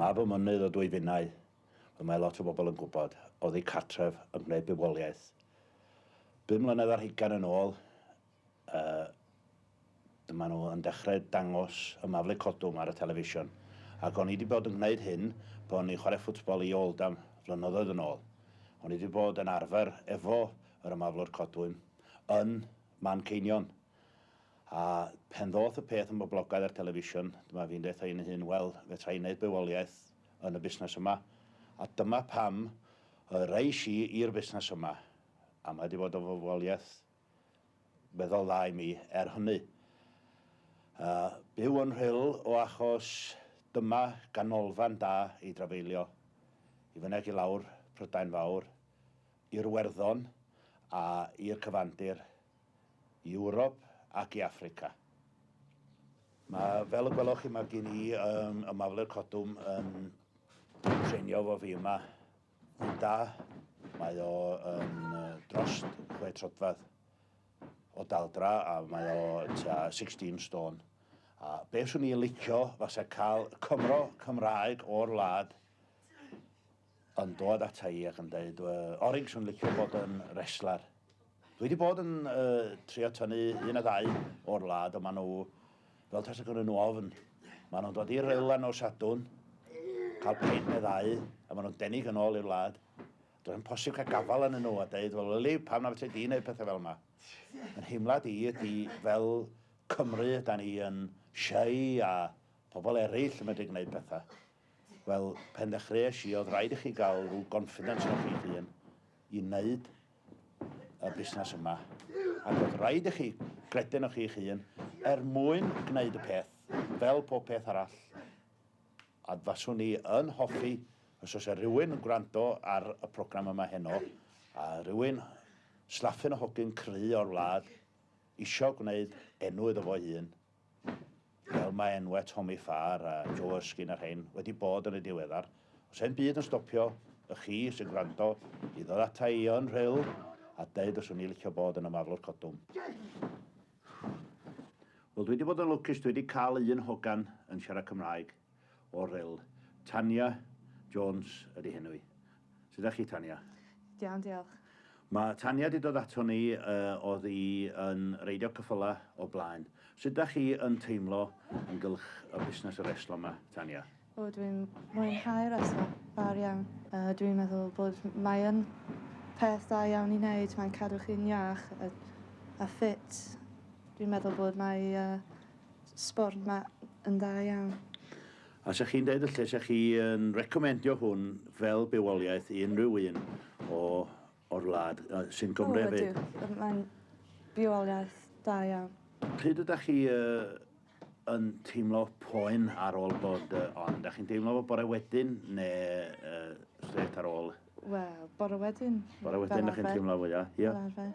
Mab y Mynydd o Dwyfinnau, fel mae lot o bobl yn gwybod, oddi cartref yn gwneud bywoliaeth. Bum mlynedd ar hugain yn ôl, uh, dyma nhw yn dechrau dangos y Maflu Codwm ar y telefisiwn. Ac o'n i wedi bod yn gwneud hyn pan o'n i'n chwarae ffwtbol i Oldham flynyddoedd yn ôl. O'n i wedi bod yn arfer efo yr ymaflwr codwm yn Manceinion. A pen ddoth y peth yn boblogaidd ar telefisiwn, dyma fi'n deutha i'n hun, wel, fedra i wneud bywoliaeth yn y busnes yma. A dyma pam yr eis i i'r busnes yma. A mae wedi bod yn fywoliaeth weddol dda i mi er hynny. Uh, byw yn Rhyl o achos dyma ganolfan da i drafeilio, i fyny ac i lawr Prydain Fawr, i'r Werddon a i'r cyfandir, i Ewrop ac i Affrica. Mae, fel y gwelwch chi, mae gen i um, ymaflu'r codwm yn treinio fo fi yma yn da. Mae o yn dros chwe troedfedd o daldra a mae o tua 16 stone. A be swn i'n licio fasa cael Cymro Cymraeg o'r wlad yn dod ata i ac yn deud, Orig, swn licio bod yn wrestler. Dwi wedi bod yn uh, trio tynnu un a ddau o'r wlad, ond maen nhw, fel tasa gynnu nhw ofn. Maen nhw'n dod i'r Rhyl ar nos Sadwrn, cael peint neu ddau, a maen nhw'n denig yn ôl i'r wlad. Doedd yn posib cael gafael yn nhw a deud, wel, Lili, pam na fedri di wneud pethau fel yma? Yn nheimlad i ydy fel Cymru, da ni yn shy a pobl eraill yn medru gwneud pethau. Wel, pen ddechreuais i, oedd rhaid i chi gael rhyw confidence o'ch chi'ch hun i wneud y busnes yma. Ac oedd rhaid i chi gredu yn chi'ch hun er mwyn gwneud y peth, fel pob peth arall. A faswn i yn hoffi, os oes e rhywun yn gwrando ar y program yma heno, a rhywun slaffyn o hogyn cry o'r wlad, isio gwneud enw iddo fo hun, fel mae enwau Tommy Farr a Joe Erskine a rhein wedi bod yn y diweddar, os e'n byd yn stopio y chi sy'n gwrando i ddod ata i yn Rhyl a deud os o'n i licio bod yn ymaflwr codwm. Wel, dwi wedi bod yn lwcus, dwi wedi cael un hogan yn siarad Cymraeg o'r Rhyl. Tanya Jones ydy henw i. Sut ydach chi, Tanya? Iawn, diolch. Mae Tanya 'di dod ato ni, uh, oedd hi yn reidio ceffylau o blaen. Sut ydach chi yn teimlo yn gylch y busnes y reslo yma, Tanya? O, dwi'n mwynhau reslo, fawr iawn. Uh, dwi'n meddwl bod mae yn peth da iawn i wneud, mae'n cadw chi'n iach a, a ffit. Dwi'n meddwl bod mae uh, sbort ma yn dda iawn. A 'sa chi'n deud felly, 'sa chi yn recomendio hwn fel bywoliaeth i unrhyw un o o'r wlad yy sy'n Gymru hefyd? O ydw, mae'n bywoliaeth da iawn. Pryd ydach chi yy yn teimlo poen ar ôl bod yy on? Dach chi'n teimlo fo bore wedyn ne yy straight ar ôl? Wel, bore wedyn. Bore wedyn dach chi'n teimlo fwya, ia? Fel arfer.